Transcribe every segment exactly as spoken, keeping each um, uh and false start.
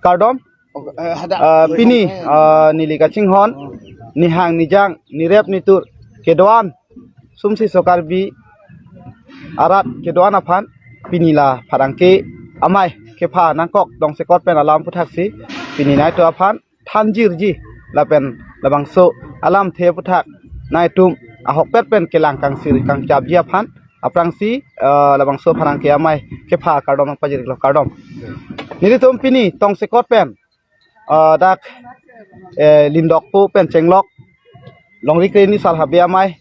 Kardom. Ah, pini, ah, neli kachinghon, nihang nijang, nirep nitur kedo-an, sumsi so Karbi arat kedo-an aphan pini la pherangke amei kepha nangkok tongsekot pen alam aphuthaksi pini nangtum aphan thanjirji lapen labangso alamthe aphuthak nangtum ahokpet pen kelang kangsir kangchapji aphan aphrangsi, ah, labangso pherangke amei kepha kardom nangpajirlo, kardom. Nelitum pini tongsekot pen, ah, dak, eh, Limdokpo pen chenglok, Longri Kreni Sar Habe amei,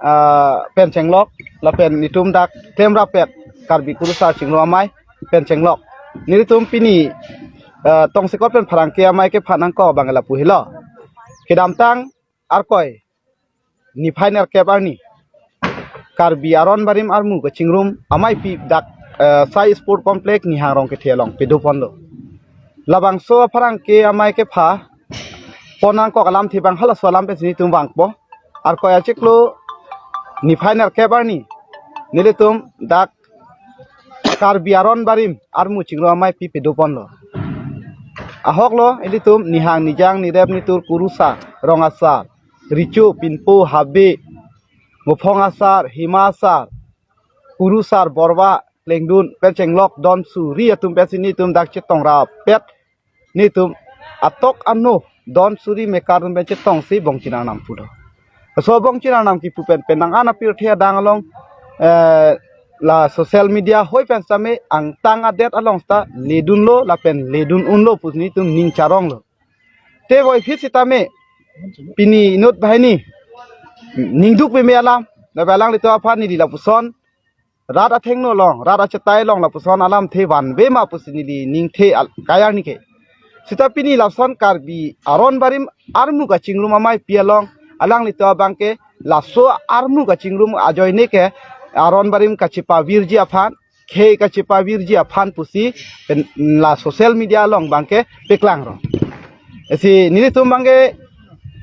ah, pen chenglok, lapen nelitum dak klemrappet Karbi Kurusar Chingrum amei pen chenglok. Nelitum pini, ah, tongsekot pen pherangke amei kepha nangkok abang lapu helo. Kedamtang Arkoi niphai nerkep arni Karbi Aron Barim armu kachingrum ameipi dak, eh, Sai Sport Complex Nihang Rongkethe along padoponlo. Labangso pherangke amei kepha pon nangkok alamthe abang halaso alam pensi nelitum vangpo. Arkoi achiklo niphai nerkep arni nelitum dak Karbi Aron Barim armu chingrum ameipi padoponlo. Ahoklo ilitum nihang nijang nirep nitur kurusar, rongasar, richo, pinpo, habe, muphong asar, hima asar, kurusar, borba, klengdun, pen chenglok, don suri atum pensi nelitum dak chetongrappet nelitum atok ano don suri mekar atum pen chetongsi bongchinarnam pulo. So bongchinarnam kipu pen pen nang-an apirthe adang along, eh, la social media hoi pen sitame angtang adet along sita ledunlo lapen ledun unlo pusi nelitum ning charonglo. Te voiphit sitame pini inut banghini ningduk peme alam, lapen alanglitum aphan neli lapuson rat athengno along, rat achetai along lapuson alamthe vanve ma pusi neli ningthe al-, kayar nike. Sita pini lason Karbi Aron Barim armu kachingrum ameipi along alanglitum abangke laso armu kachingrum ajoine ke Aron Barim kachepavirji aphan, khei kachepavirji aphan pusi pen la social media along abangke paklangrong. Isi nelitum abangke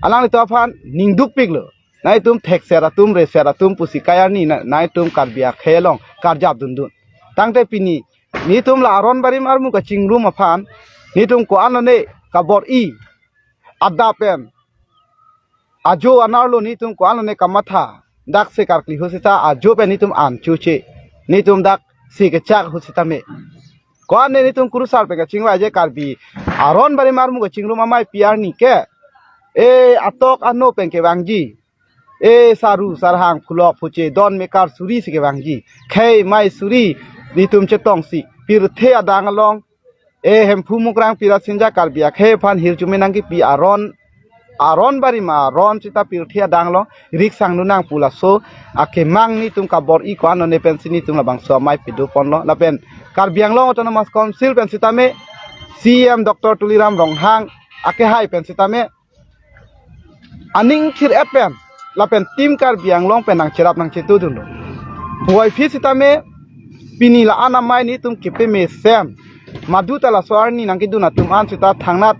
alanglitum aphan ningdukpiklo. Nangtum thekser atum, reser atum pusi kayar ni na, nangtum Karbi akhei along karjap dundun. Tangte pini nelitum la Aron Barim armu kachingrum aphan nelitum ko-an lone kabor-i, adap pen ajo anerlo nelitum ko-an lone kamatha, daksi karkli ahut sita ajo pen nelitum an chuche, nelitum daksi kechak ahut sitame. Ko-an ne nelitum kurusar pen kachingvai je Karbi Aron Barim armu kachingrum ameipi arni ke, e, atok ano pen kevangji. E, saru, sarhang, phulok, phuche, don mekar suri si kevangji. Khei mei suri nelitum chetongsi pirthe adang along, e, Hemphu Mukrang Pirasinja Karbi akhei aphan hirjume nangkipi aron, Aron Barim aron sita pirthe adang along riksang nunang pu laso akemang nelitum kabor-i ko-an lone pensi nelitum labangso amei padoponlo. Lapen Karbi Anglong Autonomous Council pen sitame, C E M Doctor Tuliram Ronghang akehai pen sitame aning thir-et pen lapen Team Karbi Anglong pen nangcherap nangchetudunlo. Puvoiphit sitame pini la-an amei nelitum kepemesen, maduta laso arni nangkedun atum an sita thangnat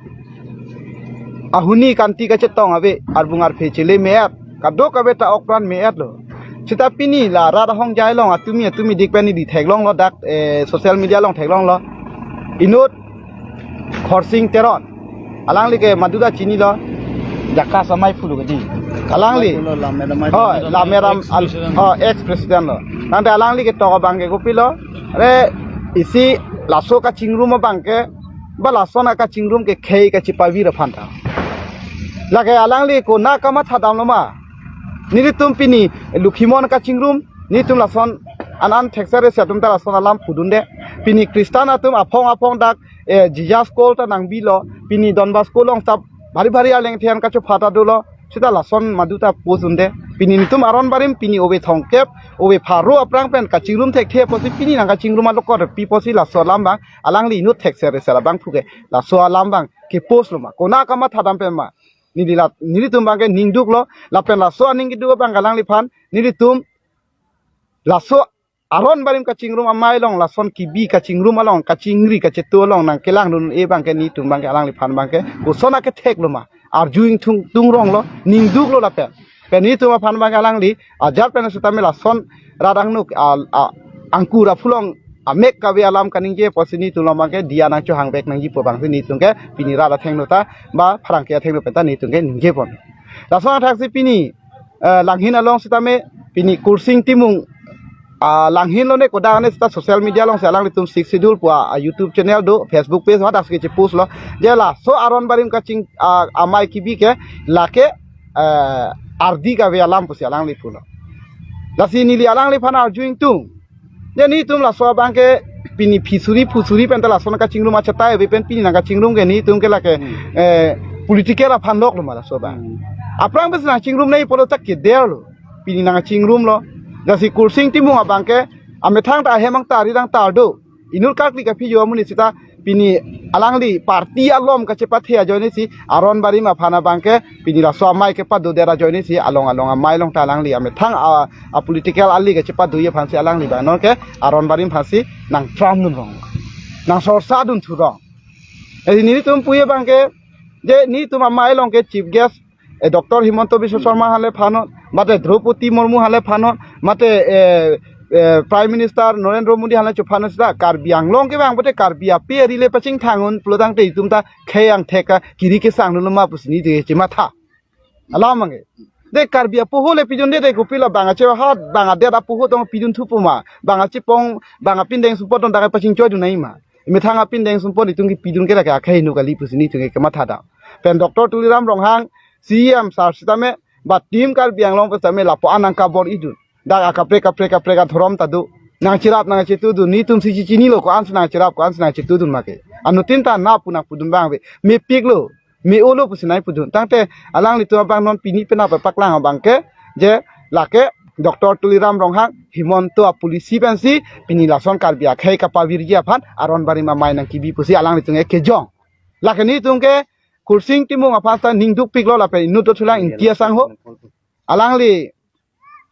ahuni kanti kachetong ave, arbung arphe chele me-et, kadokave ta okpran me-etlo. Sita pini la rat ahongjai along atumi atumi dik pen neli theklonglo dak, eh, social media along theklonglo. Inut Khorsing Teron. Alangli ke maduta chinilo. Jakas amei pulo kedi. Alangli. Amei pulo, Lammet amei. Oh, Lammet Ram al-, ex-president. Oh, ex-president lo. Tangte alangli ketok abangke kopilo. Are isi laso kachingrum abangke, ba lason akachingrum ke khei kachepavir aphan ta. Lake alangli konat kamatha damlo ma. Nelitum pini Lokhimon kachingrum, nelitum lason an an thekser reser atum ta lason alam pudunde. Pini Christian atum aphong aphong dak, eh, Jesus call ta nangbilo. Pini Don Bosco along ta bhari bhari aleng thian kachopha ta dolo. Sita lason maduta post dunde. Pini nelitum Aron Barim pini ove thomkep, ove pharo aphrang pen kachingrum thekthe pusi pini nangkachingrum alokor pi pusi laso alam abang alangli inut thekser reser abangphu ke laso alam abang ke post lo ma. Konat kamatha dam pen ma. Neli la, nelitum abangke ningduklo, lapen laso aning keduk abang alangliphan, nelitum laso Aron Barim kachingrum amei along, lason kebi kachingrum along, kachingri kachetu along nangkelang dun-e abangke nelitum abangke alangliphan abangke koson akethek lo ma. Arju ingtung tungronglo, ningduklo lapen. Pen nelitum aphan abangke alangli ajat pen sitame lason rat angno a, a, angkur aphulong amek kave alam kaningje pusi nelitum along abangke diya nangchohang vek nangji pu abangsi nelitum ke pini rat athengno ta ba pherangke athengno penta nelitum ke ningje pon. Laso athaksi pini eh, Langhin along sitame pini Kursing Timung ah, Langhin lone kodak ne sita social media alongsi alanglitum Sixth Schedule pu a YouTube channel do, Facebook page hadak si chepost lo. Je laso Aron Barim kaching ah, amei kebi ke lake eh, ardi kave alam pusi alangli pulo. Lasi neli alangliphan arju ingtung. Je nelitum laso abangke pini phisuri phusuri penta lason kachingrum achetai ave pen pini nangkachingrum ke nelitum ke lake eh, political aphan lok lo ma laso abang. Aphrang bes nangchingrum nangji pulo ta keder lo. Pini nangchingrum lo. Lasi Kursing Timung abangke amethang ta ahem angta ari dang tar do. Inut karkli kaphi jo amonit sita pini alangli party alom kachepathe ajoine si Aron Barim aphan abangke pini laso amei kepado der ajoine si along along amei along ta alangli amethang a, a political ali kachepado aphansi alangli abang non ke Aron Barim aphansi nangtram dun rong. Nangsorsa dun thu rong. Eh, nelitum puye abangke je nelitum amei along ke chief guest eh, Doctor Himanta Biswa Sarma hanle phanon, mate Droupadi Murmu hanle phanon, mate eh, eh, Prime Minister Narendra Modi hanle chophanon sita Karbi Anglong kevang bote Karbi ape arile pachingthang un pulo tangte itum ta khei angthek akiri kesang dun lo ma pusi nelitum chematha. Alam abangke. De Karbi apoho le pidunde de kopilo bang achehat bang adet apoho tong pidun thupo ma. Bang achepong bang apindeng sumpot tong dak pachingchoi dun nangji ma. Methang apindeng sumpot itum kepidun ke lake akhei nu kali pusi nelitum ke kematha dam. Pen Doctor Tuliram Ronghang C E M sir sitame ba team Karbi Anglong pu sitame lapu-an nangkabor-i dun. Dak akaprek kaprek kaprek adhorom ta do. Nangcherap nangchetu dun nelitum si chichinilo ko-ansi nangcherap ko-ansi nangchetu dun ma ke. Anuttin ta na pu nangpudun abang ave. Mepik lo. Me-o lo pusi nangpudun. Tangte alanglitum abang non pini penap paklang abangke je lake Doctor Tuliram Ronghang Himanta apolicy pensi pini lason Karbi akhei kapavirji aphan Aron Barim amei nangkebi pusi alanglitum ke kejong. Lake nelitum ke Kursing Timung aphan ta ning dukpik lo lapen inut dothulang Ingti asangho. Alangli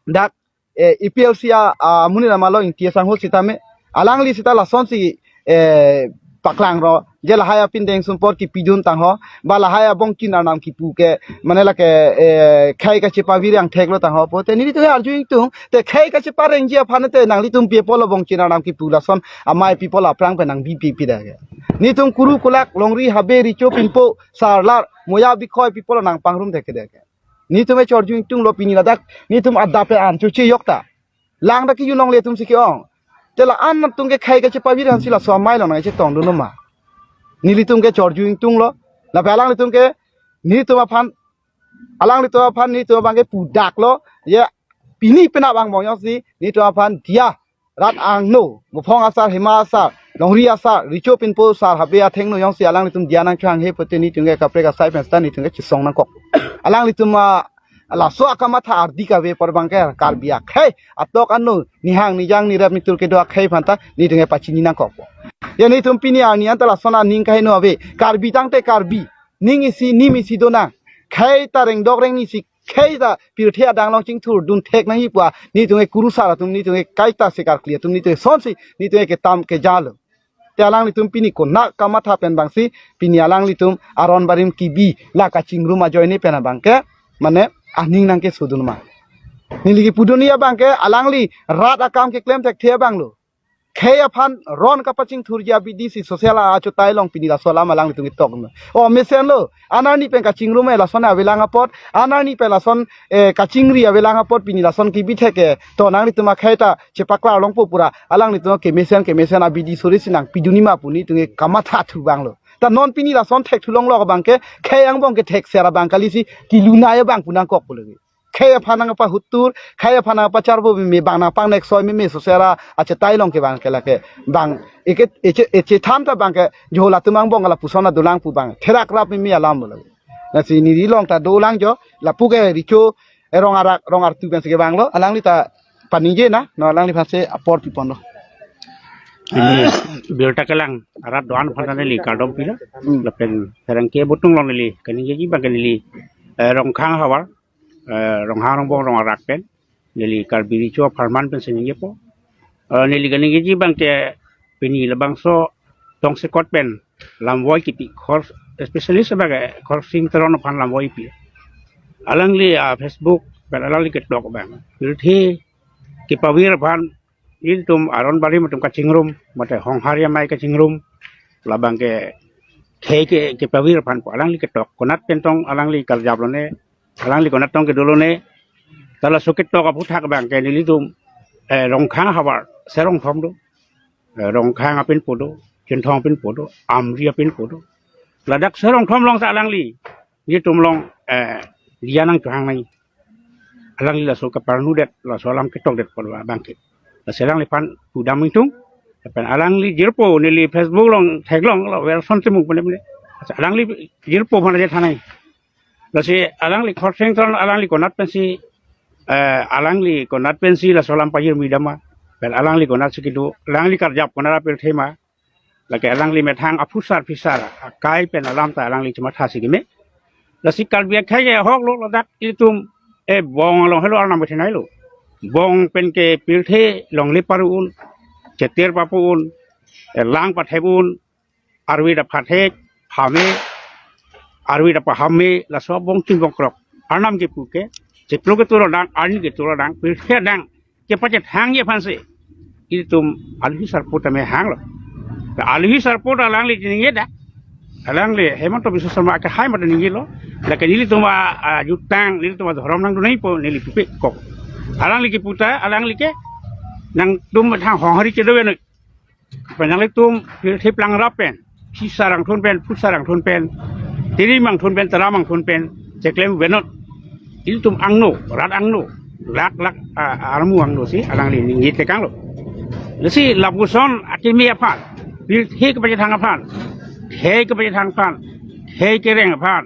dak eh, A P L C a, amonit alam lo Ingti asangho sitame. Alangli sita lasonsi eh, paklang ro. Je lahai apindeng sumpot kepidun tangho. Ba lahai abongchin arnam kepu ke. Mane lake eh, khei kachepavir angthek lo tangho. Pote nelitum arju ingtung. Te khei kacheparengji aphan te nanglitum pi apotlo bongchin arnam kepu lason. Amei pi apotlo aphrang pen nangbi pi pi dak ke. Nelitum kuru kulak longri habe richo pinpo sarlar moya bikhoi pi apotlo nangpangrum thek ke dak ke. Nelitum e chorju ingtung lo pini ladak. Nelitum adap pe an chuche yok ta. Lang dak kejun longle atum si ke-ong. Te la-an atum ke khei kachepavir ansi laso amei along nangchetong dun ma. Nelitum ke chorju ingtung lo. Lapen alanglitum ke nelitum aphan alanglitum aphan nelitum abangke pudak lo. Ye pini penap angbong jongsi nelitum aphan diya rat angno, Muphong asar, Hima asar, longri asar, richo pinpo asar, habe athengno jongsi alanglitum diya nangchohanghe pote nelitum ke kaprek asai pen sita nelitum ke chesong nangkok. Alanglitum a laso akamatha ardi kave apor abangke Karbi akhei atok ano nihang nijang nirep nitur kedo akhei aphan ta nelitum ke pachini nangkok. Ya nelitum pini arni anta lason aning kaheno ave. Karbi tangte Karbi. Ning isi, nim isi donang. Khei ta rengdok rengni si khei ta pirthe adang along chingthur dun thek nangji pu a nelitum ke kurusar atum nelitum ke kaita se karkli atum nelitum ke sonsi nelitum ke ketam kejalo. Te alanglitum pini konat kamatha pen abangsi pini alanglitum Aron Barim kebi la kachingrum ajoine pen abangke mane aning nangkeso dun ma. Neli kepudun abangke alangli rat akam keklem thekthe abang lo. Khei aphan ron kapachingthurji abidi si social achetai along pini laso alam alanglitum ketok. O mesen lo, an arni pen kachingrum e lason avelang apot, an arni pen lason eh, kachingri avelang apot pini lason kebi thek ke. To nanglitum akhei ta chepaklar longpo pura, alanglitum kemesen kemesen abidi suri si nangpidun ma pu nelitum ke kamatha thu abang lo. Ta non pini lason thek thu longlok abangke, khei angbong ke thekser abang kali si, kelunai abang pu nangkok pu lagi. Khei aphan nangpahutur, khei aphan nangpacharbo meme bang nangpangnek soi meme social achetai along ke abangke lake. Bang eke eche eche tham ta abangke jhola tumang bong lapuson adolang pu abang. Therak rap meme alam lo. Lasi neli along ta dolang jo, lapu ke richo eh, rong arak rong artu pen si ke abang lo. Alangli ta paningje na, no alangliphan si apor pipon lo. Ini birta kelang arat doan aphan neli kardom pilo. Lapen pherangke abutung along neli kaningjeji abangke neli eh, Rongkhang havar eh, Ronghang Rongbong rong arak pen neli Karbi Richo apharman pen si ningjepo. Eh, neli kaningjeji abangke pini labangso tongsekot pen lamvoi kipi khor especially abangke Khorsing Teron aphan lamvoi pi. Alangli ah, Facebook pen alangli ketok abang. Pirthe kepavir aphan Ilitum Aron Barim atum kachingrum, mate Honghari Amei kachingrum, labang ke khei ke, kepavir aphan pu alangli ketok, konat pen tong alangli karjap lone, alangli konat tong kedo lone, ta laso ketok aphuthak abang ke nelitum, eh, Rongkhang havar, Serongthom do, eh, Rongkhang apinpo do, Chinthong apinpo do, Amri apinpo do. Ladak Serongthom along ta alangli, nelitum along, eh, dia nangchohang nai. Alangli laso kaparnudet, laso alam ketokdet pu abang ke. Lasi alangliphan pudam ingtung. Lapen alangli jirpo neli Facebook along theklonglo Wilson Timung pu ne. Lasi alangli jirpo aphan aje thanai. Lasi alangli Khorsing Teron alangli konat pensi, eh, alangli konat pensi laso alam pajirmi dam ma. Pen alangli konatsi kedo, alangli karjap konat apirthe ma. Lake alangli methang aphusar phisar akai pen alam ta alangli chematha si keme. Lasi Karbi akhei ahok lo ladak ilitum, eh, Bong along helo arnam kethenei lo. Bong pen kepirthe longle paru un, chetir papu un, eh, lang pathep un, arve ta pathek, hame, arve ta pahame, laso Bong Chinbong Krok arnam kepu ke, chiklo ketur adang, arni ketur adang, pirthe adang kepachethangji aphansi ilitum aluhi sarpo tame hanglo. Ta aluhi sarpo ta alangli ningje da. Alangli Himanta Biswa Sarma akehai mate ningjelo. Lake nelitum a, ajutang, nelitum adhorom nangdunai pu neli pupe kok. Alangli kepu ta, alangli ke nangtum thang Honghari kedo venoi. Pen nanglitum pirthe plang rap pen, phisar angthun pen, phusar angthun pen, tirim angthun pen, taram angthun pen, cheklem venot. Ilitum angno, rat angno, lak lak, ah, armu angno si alangli ningje tekanglo. Lasi lapuson akeme aphan, pirthe kepachethang aphan, khei kepachethang aphan, khei kereng aphan,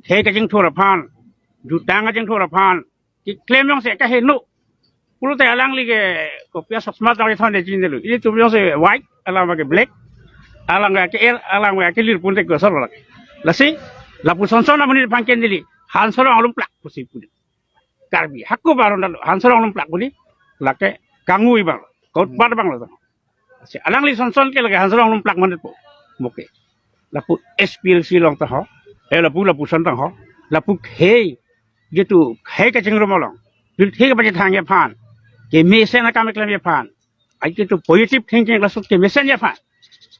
khei kachingthur aphan, jutang kachingthur aphan, keklem jongsi kaheno pulote alangli ke kopi a-chashma tang ithon de chinine lo. Ilitum jongsi white, alang ke black, alang ke el, alang ke lir pun te kosor lak. Lasi lapuson son amonit aphan ke neli Hanserong Lumplak pusi pu. Karbi hako baron dalo Hanserong Lumplak pu ni, lake kangui bang, kot bar bang lo. Si alangli son son ke lake Hanserong Lumplak mandetpo. Moke. Lapu S P L C along ta ho. Eh, lapu lapuson ta ho. Lapu khei, jitu khei kachingrum along, pirthe kepachethangji aphan, kemesen akam keklemji aphan, ai jitu positive thinking laso kemesenji aphan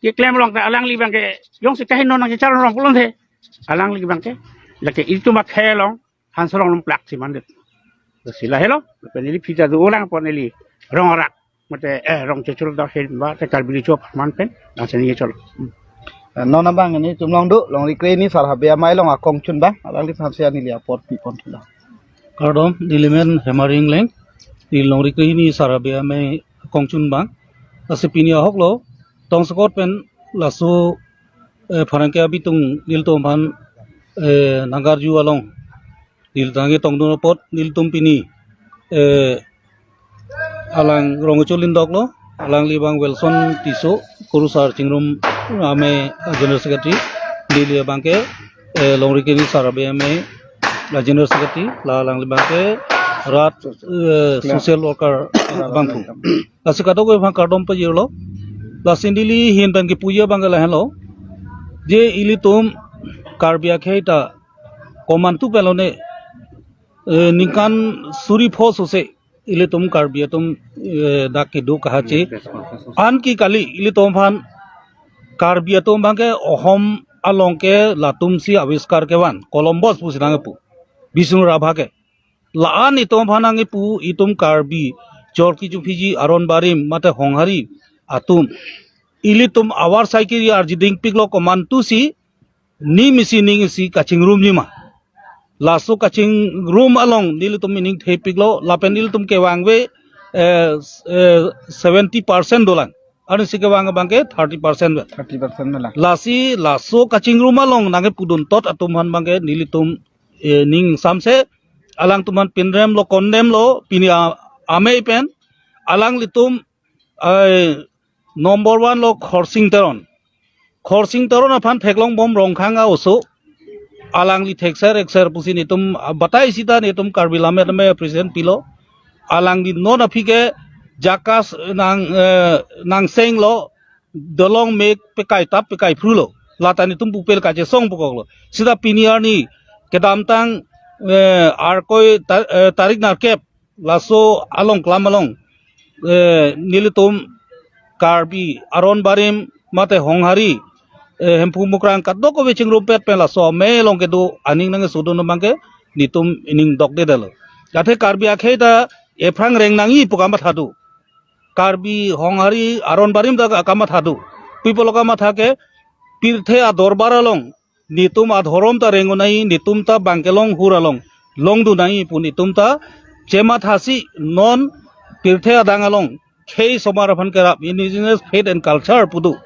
keklem along ta alangli abang ke jongsi kaheno nangchechar rong pulote, alangli abang ke lake ilitum akhei along Hanserong Lumplak si mandet. Lasi lahelo, pen neli pita do ulang pon neli rong arak, mate, eh, rong chechul do hen ba, te Karbi Riso Apharman pen, langsung ye cholo. Hmm. Eh, non abang nelitum along do, Longri Krehini Sar Habe Amei along akongchun abang, alangliphan si neli apor pi pon thulo. Kardom, neli men Hemari Engleng, neli Longri Krehini Sar Habe Amei akongchun abang. Lasi pini ahok lo, tongsekot pen laso, eh, pherangke abitung nelitum aphan, eh, nangkarju along neli tangke tongdun apot nelitum pini, eh, alang rong chulin doklo, alangli abang Wilson Tisso, Kurusar Chingrum Amei General Secretary, neli abang ke, eh, Longri Krehini Sar Habe Amei la General Secretary, la alangli abang ke rat, eh, social worker abang pu. Lasi kadokave aphan kardom pajirlo, lasi neli ahin pen kepuji abang ke lahenlo, je ilitum Karbi akhei ta komantu pen lone, eh, ningkan suri pho sose ilitum Karbi atum, eh, dak kedo kahache. Anke kali ilitum aphan Karbi atum abang ke Ahom along ke latum si aviskar kevan, Columbus pusi nangpu, Bisnu Rabha ke. La-an itum aphan nangpu, itum Karbi, Chorki Chuphiji, Aron Barim, mate Honghari atum, ilitum avar saikiri arjiding piklo komantu si, ning mesi ning isi kachingrumji ma. Laso kachingrum along nelitum ining thepiklo, lapen nelitum kevang ave, eh, eh, seventy percent dolang. Arnisi kevang abang ke thirty percent ave. Thirty percent dolang. Lasi laso kachingrum along nangpudun tot atum aphan abang ke nelitum, eh, ning samse, alangtum aphan pinrem lo, kondem lo, pini a-, amei pen, alanglitum, eh, number one lo Khorsing Teron. Khorsing Teron aphan theklong bom Rongkhang a-oso. Alangli thekser ekser pusi nelitum, ah, batai sita nelitum Karbi Lammet Amei president pilo. Alangli non aphi ke JACAS nang, eh, nangseng lo, dolong mek pekai tap pekai phru lo. Lata nelitum pupel kachesong pukok lo. Sita pini arni kedamtang, eh, Arkoi ta-, eh, tarik nerkep laso along klam along eh, nelitum Karbi aron barim mate Honghari, eh, Hemphu Mukrang kadokave chingrumpet pen laso amei along kedo aning nangkeso dun abangke netum ning dokdedetlo. Athe Karbi akhei ta ephrang reng nangji pu kamatha do. Karbi Honghari aron barim ta kamatha do. Pi pulo kamatha ke pirthe adorbar along netum adhorom ta reng un nangji, netum ta bang kelong hur along longdun nangji pu netum ta chemathasi non pirthe adang along khei osomar aphan kerap, indigenous faith and culture pu do.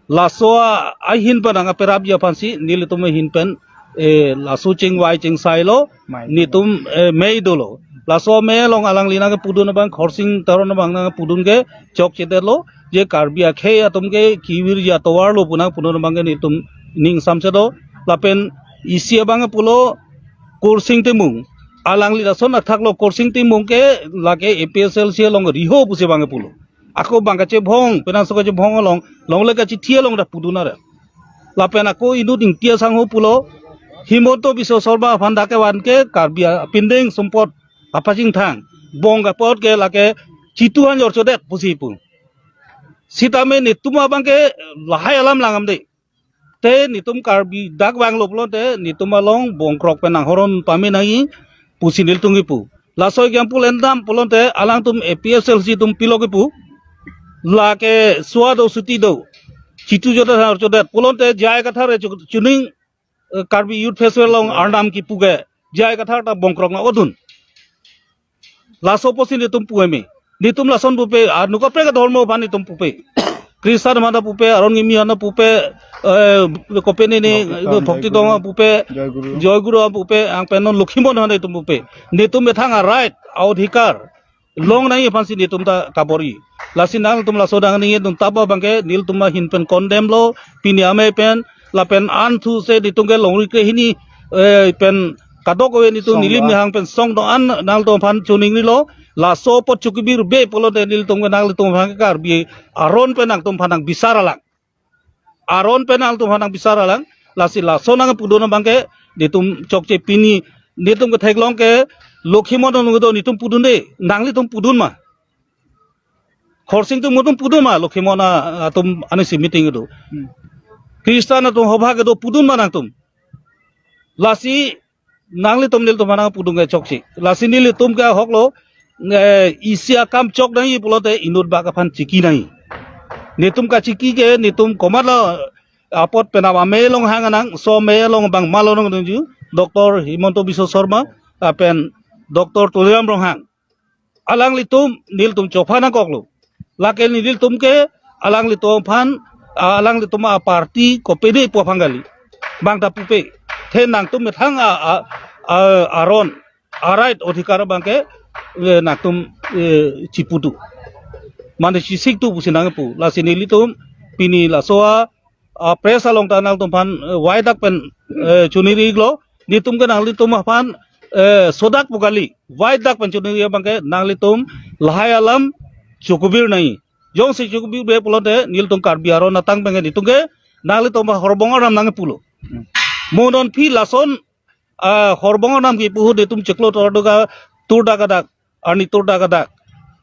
Laso a, ahin pen nangkerapji aphansi nelitum ahin pen, eh, laso chingvai chingsailo, Mai. netum, eh, mei dolo. Laso amei along alangli nangkepu dun abang, Khorsing Teron abang nangkepu dun ke chokchedetlo, je Karbi akhei atum ke kevirji atovarlo pu nangkepu dun abangke netum ning samse do. Lapen isi abangke pulo Khorsing Timung. Alangli lason athaklo, Khorsing Timung ke lake A P H L C along riho pusi abangke pulo. Ako bang kachebhong, penang so kachebhong along, longle kachithi along ta pu dun are. Lapen ako inut Ingti Sangho pulo, Himanta Biswa Sarma aphan dak kevan ke Karbi apindeng sumpot apachingthang. Bong kapot ke lake chitu hanjor chodet pusi pu. Sitame netum abangke lahai alam langdamde. Te netum Karbi dak vanglo pulote netum along bongkrok pen nanghoron pame nangji pusi nelitum kipu. Laso example endam pulote alangtum A P H L C atum pilo kipu. Lake suwa do suti do. Chitu chodet hanjor chodet pulote J I Kathar chu-, chuning, eh, Karbi Youth Festival along arnam kipu ke J I Kathar ta bongkrok nang-odun. Laso apotsi netum pu eme. Netum lason pupe, anu kaprek adhormo aphan netum pupe. Khristan aphan ta pupe, aron kimi aphan ta pupe, eh, kopene ne, Bhakti Tong, Bhakti Tong Joy Guru. Pupe, Joy Guru. Joy Guru aphan pupe, angpen non Lokhimon aphan netum pupe. Netum methang a-right, a-odhikar long nangji aphansi netum ta kabor-i. Lasi nangtum laso dang ningje dun tapa abangke nelitum ahin pen condemn lo, pini amei pen, lapen anthuse netum ke longri krehini, eh, pen kadokave netum Song nilim do-an. Nihang pen song do-an nangtum aphan choningrilo. Laso apot chokibirbe pulote nelitum ke nanglitum aphan ke Karbi aron pen nangtum aphan nangbisar alang. Aron pen nangtum aphan nangbisar alang. Lasi laso nangpu dun abangke netum chokche, pini netum ketheklong ke Lokhimon nung do netum pu dunde, nanglitum pu dun ma? Khorsing Timung atum pu dun ma Lokhimon a-, atum anisi meeting kedo? Hmm. Khristan atum hobha kedo pu dun ma nangtum? Lasi nanglitum nelitum aphan nangpu dun ke chokche. Lasi nelitum ke ahoklo, eh, isi akam chok nangji pulote inut bak aphan chiki nangji. Netum kachiki ke netum komatlo apot penap amei along hang nang, laso amei along bang malo nang dungju, Doctor Himanta Biswa Sarma, lapen Doctor Tuliram Ronghang. Alanglitum nelitum chopha nangkoklo. Lake nelitum ke alanglitum aphan, alanglitum aparty kopede pu aphan kali. Bang ta pupe. The nangtum methang a, a, a, aron, a-right odhikar abangke, eh, nangtum, eh, chipu tu. Mane chisik tu pusi nangpu. Lasi nelitum pini laso a, a, press along ta nangtum aphan, eh, waidak pen, eh, choningri-iklo, netum ke nanglitum aphan, eh, sodak pu kali, waidak pen choningri abangke nanglitum lahai alam chokibir nangji. Jongsi chokibirbe pulote nelitum Karbi aron atang abangke netum ke nanglitum aphan horbong arnam nangpulo. Hmm. Mo non aphi lason, ah, horbong arnam kipu ahut netum chiklo tur do ka, tur dak adak, arni tur dak adak.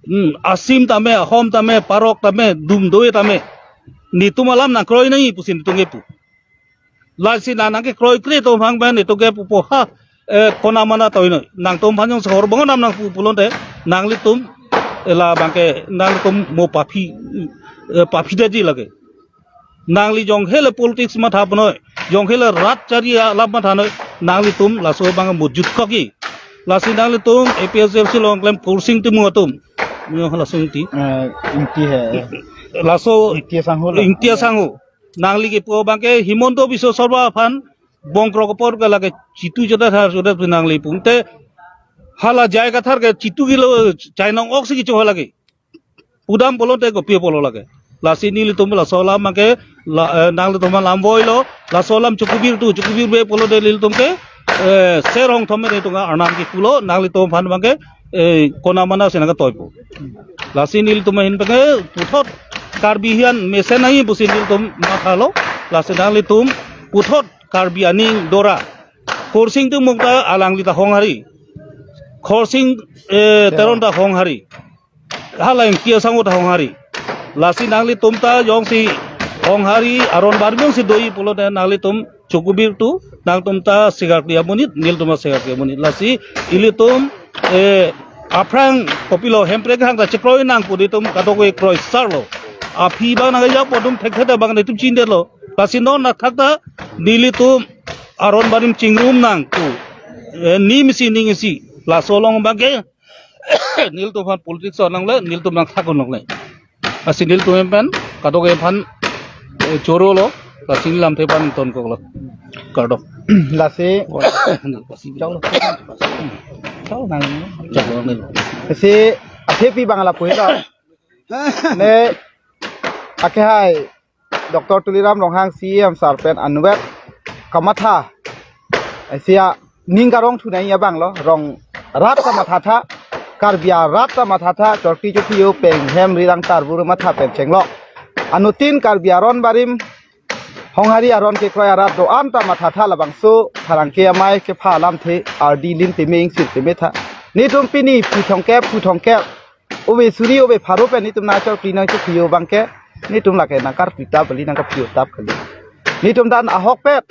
Hmm, Asim tame, Ahom tame, Parok tame, dum do-e tame. Netum alam nangkroi nangji pusi netum kepu. Lasi nang nangkekroikre atum aphan pen netum kepupo ha, eh, kona mana toi noi. Nangtum aphan jongsi horbong arnam nangpu pulote nanglitum, eh, labangke nanglitum mo paphi, eh, paphi daji lake. Nangli jong hele politics matha ponoi, jong hele rat chari alam matha noi, nanglitum laso abang mujut koki. Lasi nanglitum A P H L C along klem Khorsing Timung atum. Yo, laso Ingti. Eh, Ingti he. Laso Ingti Sangho lo. Ingti Sangho. Nangli kipu abangke Himanta Biswa Sarma aphan bongkrok apor ke lake chitu chodet hanjor chodet nangli pu te hala J I Kathar ke chitu kilo chainong oksi kicho lake. Pudam pulote kopi pulo lake. Lasi nelitum laso alam ke la, eh, nanglitum alam voilo, laso alam chokibir tu, chokibirbe pulote nelitum ke, eh, ser hongthom netum arnam kipulo, nanglitum aphan abangke, eh, kona mana si nangketoipo. Lasi nelitum ahin abangke puthot Karbi hian mesen nangji pusi nelitum mathalo. Lasi nanglitum puthot Karbi aning dora. Khorsing Timung ta alangli ta Honghari. Khorsing, eh, Teron ta Honghari. hala Ingti Asangho ta Honghari. Lasi nanglitum ta jongsi Honghari aron barim jongsi doji pulote nanglitum chukubir tu, nangtum ta sekarkli amonit, nelitum ta sekarkli amonit. Lasi ilitum, eh, aphrang kopilo Hemprek hang ta chekroi nang pu nelitum kadokave kroisarlo. Aphi abang nangkejapon atum thekthe abang nelitum chindetlo. Lasi non athak ta nelitum aron barim chingrum nang pu, eh, nimsi ningsi. Laso along abangke nelitum aphan politics nangle, nelitum nangthak nangle. Lasi nelitum pen kadokave aphan, eh, chorolo, lasi nelamthe aphan tonkoklo. Kardom. Lasi, chalo, chalo nang. Chalo nang. Lasi, athepi abang lapu helo. Ne, akehai, Doctor Tuliram Ronghang C E M sir pen anvet kamatha, eh, sia ning karongthu nangji abanglo, rong arat ta mathatha, Karbi arat ta mathatha, chorkli chophi yo peng hem rirang tarbur matha pen chenglok. Anuttin Karbi aron barim, Honghari aron kekroi arat do-an ta mathatha, labangso pherangke amei kepha alamthe ardi lim teme ingsir teme tha. Nelitum pini phuthongkep, phuthongkep, ove suri ove pharo pen nelitum nangchorkli nangchophi yo abangke, nelitum lake nangkarkli tap kali, nangkaphi yo tap kali. Nelitum ta ahokpet,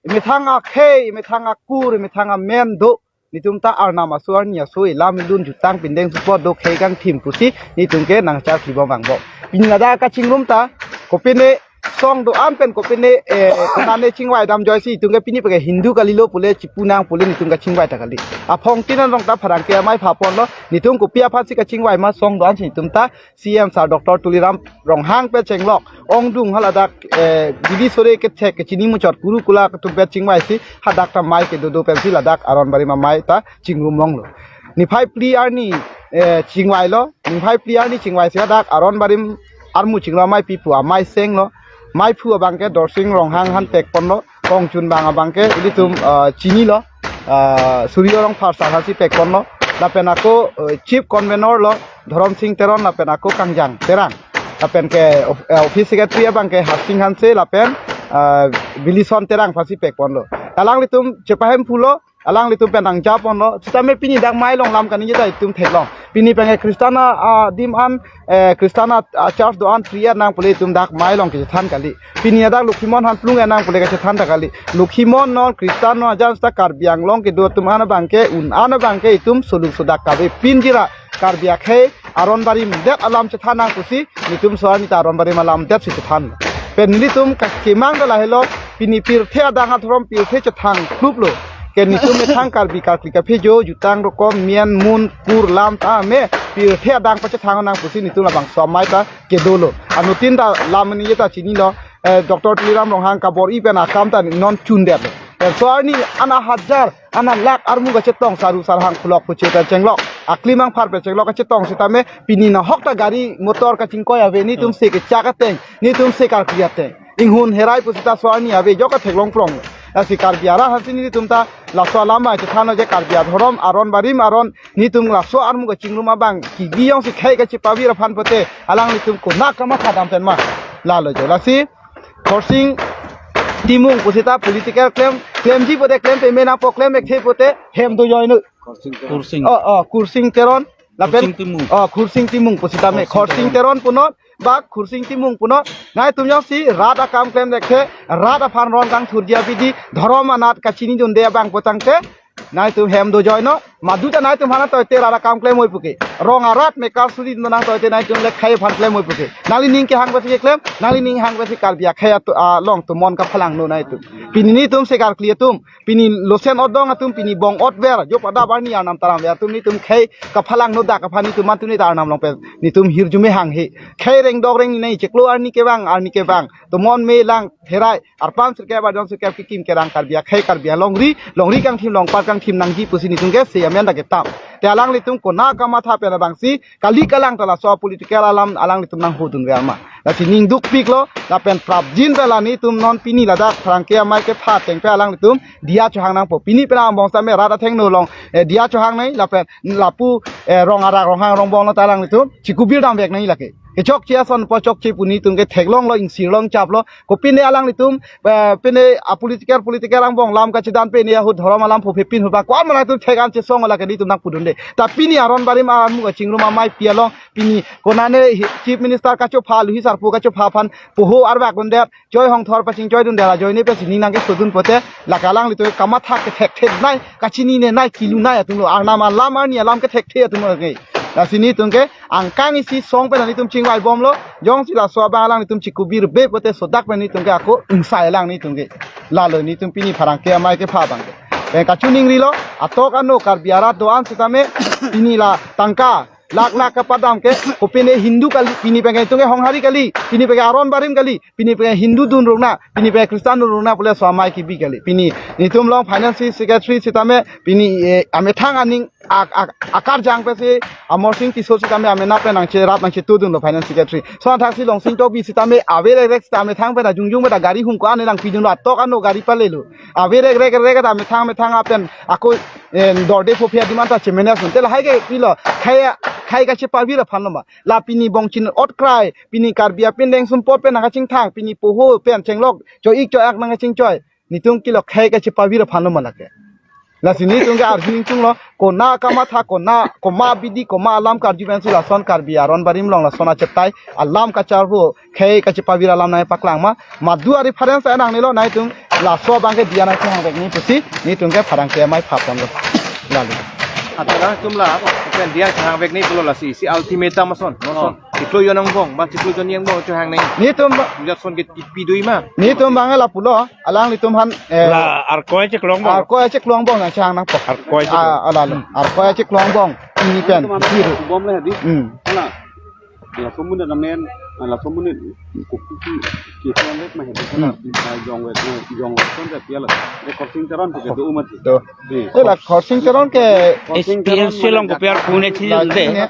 methang akhei, methang akur, methang amen do, nelitum ta arnam aso arni aso elam elun jutang pindeng support do khei kangthim pusi nelitum ke nangcharkli bom vangbom. Pini ladak kachingrum ta, kopine song do-an pen kopine, eh, konane chingvai damjoisi itum ke pini pake Hindu kalilo pule chipu nang pule nelitum kachingvai ta kali. Aphongtin anrong ta pherangke amei phaponlo, nelitum kopi aphansi kachingvai ma, song do-ansi nelitum ta C E M sir Doctor Tuliram Ronghang pen chenglok ongdung haladak, eh, bidi sore kethek kechini muchot kuru kula atum pen chingvaisi hadak ta mei kedo do pensi ladak aron barim amei ta chingrum longlo. Niphai phli arni, eh, chingvailo, niphai phli arni chingvaisi hadak aron barim armu chingrum amei pipu amei senglo. Meiphu abangke Dorsing Ronghang aphan pekponlo, kongchunbang abangke ilitum, eh, chinilo, eh, Suryo Rongphar sir aphansi pekponlo. Lapen ako, eh, chief convener lo Dhorom Sing Teron, lapen ako Kangjang Terang. Lapen ke of-, eh, office secretary abangke Harsing Hanse, lapen, eh, Bilison Terang aphansi pekponlo. Alanglitum chepahemphulo, alanglitum pen nangjaponlo. Sitame pini dak mei along lam kaningje ta itum theklong. Pini pen ke Christian a, adim an, eh, Christian a, a church do-an phri-et nang pule itum dak mei along kechethan kali. Pini adak Lokhimon aphan plung-et nang pule kechethan ta kali. Lokhimon non Christian non ajan seta Karbi Anglong kedo atum an abangke, un an abangke itum solung sodak kave pinjira Karbi akhei aron barim det alam chethan nang pusi nelitum so-arni ta aron barim alam detsi chethan. Pen nelitum kachemang ta lahelo, pini pirthe adang adhorom pirthe chethang kluplo. Ke nelitum methang Karbi karkli kaphejo, jutang rokom, mian mun, kur lam tame pirthe adang pachethang nang pusi nelitum labangso amei ta kedolo. Anuttin ta lam ningje ta chinilo, eh, Doctor Tuliram Ronghang kabor-i pen akam ta non chundetlo. Pen so-arni ana hajar, ana lakh armu kachetong, saru sarhang pulok puche pen chenglok, aklimang phar pen chenglok kachetong sitame pini nahok ta gari motor kachingkoi ave, nelitum se kechak ateng, nelitum se karkli ateng. Inghun herai pusita so-arni ave, jok katheklong prong. Lasi Karbi arat aphansi nelitum ta laso alam ma chethanlo je Karbi adhorom aron barim aron nelitum laso armu kachingrum abang kebi jongsi khei kachepavir aphan pote alanglitum konat kamatha dam pen ma. Lalo jo. Lasi Khorsing Timung pusita political claim, klemji pote klem peme nangpo, klem ekthe pote hem do joino. Khorsing. Oh, oh, Khorsing Teron. Lapen Khorsing Timung. Oh, Khorsing Timung pusitame. Khorsing Khorsing Teron. Teron punon, bak Khorsing Timung punon. Nangtum jongsi rat akam klem lekthe, rat aphan ron kangthurji abidi, dhorom anat kachinidunde abang potangte nangtum hem do joino. Maduta nangtum aphan atoite rat akam klem oi puke. Rong arat mekar suri nang atoite nangtum le khei aphan klem oi puke. Nanglining kehang pensi keklem, nanglining hang pensi Karbi akhei ato, along atum mon kaphalangno nangtum. Pini nelitum se karkli atum, pini losen odong atum, pini bong otver, jo pada barni arnam taramver atum nelitum khei kaphalangno dak aphan nelitum mantu nelitum arnam along pen nelitum hirjume hanghe. Khei rengdok rengni nangcheklo, arni kevang, arni kevang. Tomon melang herai, arpam sirkep, arjon sirkep kekim kerang Karbi akhei, Karbi alongri, longri kangthim, longpat kangthim nangji pusi nelitum ke se amen dak ketam. Te alanglitum konat kamatha pen abangsi kali kalang ta laso political alam alanglitum nanghodunver ma. Lasi ning dukpiklo, lapen prapjin pen la nelitum non pini ladak pherangke amei kepha ateng pen alanglitum diya chohang nangpo. Pini pen angbong sitame rat athengno along, eh, diya chohang nangji, lapen lapu, eh, rong arak ronghang rongbong lo ta alanglitum chikubir damvek nangji lake. Kechokche ason pu chokche pu nelitum ke theklonglo, ingsirlong chaplo. Kopine alanglitum, eh, pine a political, political angbong lam kachedan pine ahut dhorom alam phophepin ahut ba ko-an ma nangtum thek an chesong lake nelitum nangpudunde. Ta pini aron barim amu kachingrum amei pi along, pini konane hi-, Chief Minister kachopha, Louis Sarpo kachopha aphan poho arbak dundet, choi hongthor pachingchoi dunde, ajoine pensi ning nangkesodun pote, lake alanglitum kamatha kethekthe nai, kachinine nai, kilu nai atumlo, arnam alam arni alam kethekthe atumlo ke. Lasi nelitum ke angkang isi song pen nelitum chingvaibomlo, jongsi laso abang alanglitum chikubir be pote sodak pen nelitum ke ako ingsai alang nelitum ke. Lalo nelitum pini pherangke amei kepha abang ke. Pen kachiningrilo, atok ano Karbi arat do-an sitame, pini la tangka, lakh lakh kapadam ke, kopine Hindu kali, pini pen ke nelitum ke Honghari kali, pini pen ke aron barim kali, pini pen ke Hindu dun rungna, pini pen ke Christian dun rungna pule so amei kebi kali. Pini nelitum along finance secretary sitame, pini, eh, amethang aning ak-, ak-, akarjang pensi Amarsing Tisso sitame amena pen nangcherap nangchetudunlo finance secretary. So athaksi Longsing Tokbi sitame averekrek sitame thang pen ajungjung pen gari hum ko-an nangpidunlo, atok ano gari palelo. Averekrek rek ta methang methang apen ako, eh, dorde phophe adim anta chemanage un. Te lahai ke pilo, khei, khei kachepavir aphanlo ma. La pini bongchin otkrai, pini Karbi apindeng sumpot pen nangkachingthang, pini poho pen chenglok, cho-ik cho-ak nangkachingchoi. Nelitum kilo khei kachepavir aphanlo ma lake. Lasi nelitum ke arju ingtunglo, kona kamatha, kona, koma bidi, koma alam karju pensi lason Karbi aron barim along lason achetai alam kacharvo, khei kachepavir alam nangpaklang ma, madu a-reference nangnelo, nelitum laso abang ke diya nangkehang vek neli pusi, nelitum ke pherangke amei phapon lo. Lalo. Atara tum la, pen diya kehang vek neli pulo lasi, isi ultimatum ason, ason. Oh. Chiklo jon angbong, ba chiklo jon angbong chohang nangji. Nelitum ba- Jatson ke tipi dui ma. Nelitum abang la pulo, alanglitum aphan, eh, la Arkoi chiklo angbong. Arkoi chiklo angbong nangchehang nangpo. Arkoi chiklo. Ah, alalo. Hmm. Arkoi chiklo angbong. Ini pen, biru. Bom le hadi. Hmm. Ala. Laso amonit amen, laso amonit kopi ke, ke, ke, ma hadi. Hmm. Jong we, jong we, son de piala. De Khorsing Teron ke do umat. Do. Di. Eh, la Khorsing Teron ke Khorsing Teron S P L C along kopi ar pune chi la de. Chine.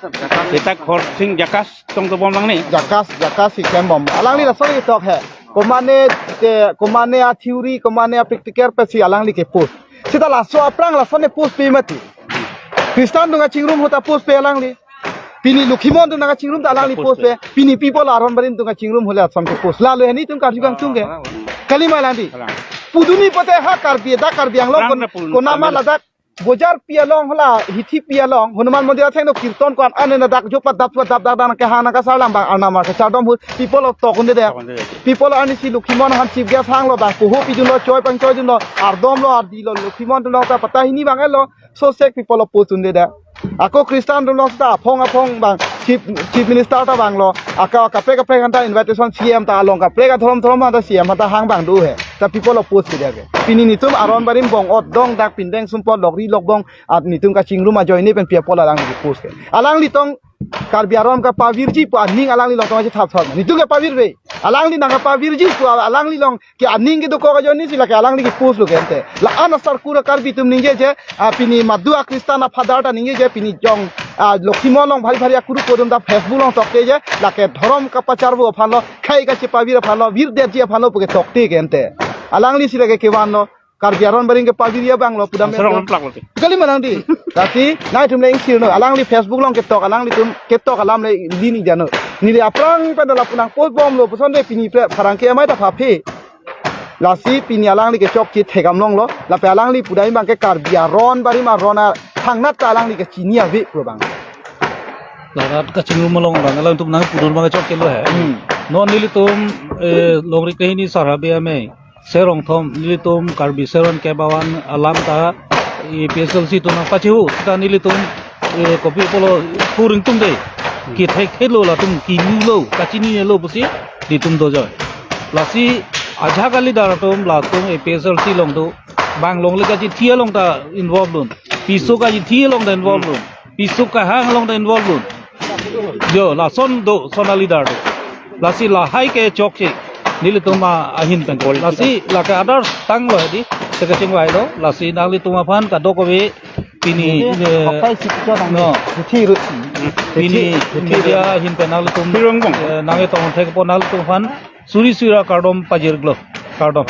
Seta Khorsing Jakas tong to bom lang ni. Jakas, Jakas si kem bom. Alangli laso itok he. Komane te, komane a-theory, komane a-practical pensi alangli ke post. Seta laso aphrang lason ne post pe mati. Christian dun kachingrum ahut ta post pe alangli. Pini Lokhimon dun kachingrum ta alangli post pe. Pini people aron barim dun kachingrum ahut le ason ke post. Lalo he nelitum karju kangtung ke. Kali ma lang di. Pudunji pote ha Karbi, dak Karbi Anglong kon-, konama ladak bojar pi along hala hithi pi along Hanuman Mandir atheng do kirton ko-an ane na dak jopat dap dap dak dak nangkehang nangkasarlam abang arnam kachardom ahut people atok unde de. Tok unde de. People arnisi Lokhimon aphan chief guest hanglo abang poho pidunlo choi pangchoi dunlo ardomlo ardilo Lokhimon dunlo ta pata hini abang elo so sek people post unde de. Ako Christian dunlo ta aphong aphong abang chief, chief minister ta abanglo. Aka kaprek kaprek anta invitation C M ta along kaprek adhorom dhorom anta C M anta hang abang do he. Ta people post ke dia ke. Pini nelitum aron barim bong-ot dong dak pindeng sumpot lokri lokbong at nelitum kachingrum ajoine pen people alangli post ke. Alangli tong Karbi aron kapavirji pu aning alangli along tong aji thap thap. Nelitum kapavirve. Alangli nangkapavirji pu alangli along ke aning kedokok ajoine si lake alangli ke post lo ke ante. La-an asar kura Karbi atum ningje je, ah, pini madu a-Christian a-father ta ningje je, pini jong, ah, Lokhimon along bhari bhari akuru kodum ta Facebook along tokte je, lake dhorom kapacharvo aphanlo, khei kachepavir aphanlo, virdetji aphanlo puke tokte ke ante. Alangli si lake kevanlo, Karbi aron barim kepavirji abanglo, pudam. Asarong ente. Plak lo te. Kali ma lang di. Lasi, nelitum le ingsirno, alangli Facebook along ketok, alanglitum ketok alam le lini jano. Neli aphrang pen lapu nangpost bomlo, puson de pini pre, pherangke amei ta phaphe. Lasi pini alangli kechokche thekdam longlo, lapen alangli pudai abang ke Karbi aron barim aron a thangnat ta alangli kechini ave pu abang. Ladak kachingrum along abang, alangtum nangpudun abang chokchelo he. Hmm. Non nelitum, eh, Longri Kehini Sar Habe Amei, Serong Thom, nelitum Karbi Serong ke bawan alam ta, A P H L C atum nangpachehu, seta nelitum, eh, kopi pulo kuring tum de. Kethekthelo latum, kilulo, kachinilo pusi, nelitum dojoi. Lasi, ajahak a-leader atum latum A P H L C along do, bang longle kachithi along ta involve lun. Piso kachithi along ta involve lun. Piso kahang along ta involve lun. Jo, lason do, son a-leader do. Lasi lahai ke chokche. Nelitum a ahin pen. Lasi lake others tanglo di. Sekechingvailo. Lasi nanglitum aphan kadokave pini, eh, hokai si picture nang. No. Hithi ru. Pini, hithi, hithi media ahin pen nanglitum. Pirong bong. Eh, nangketong thekpo nanglitum aphan. Suri sura kardom pajirlo. Kardom.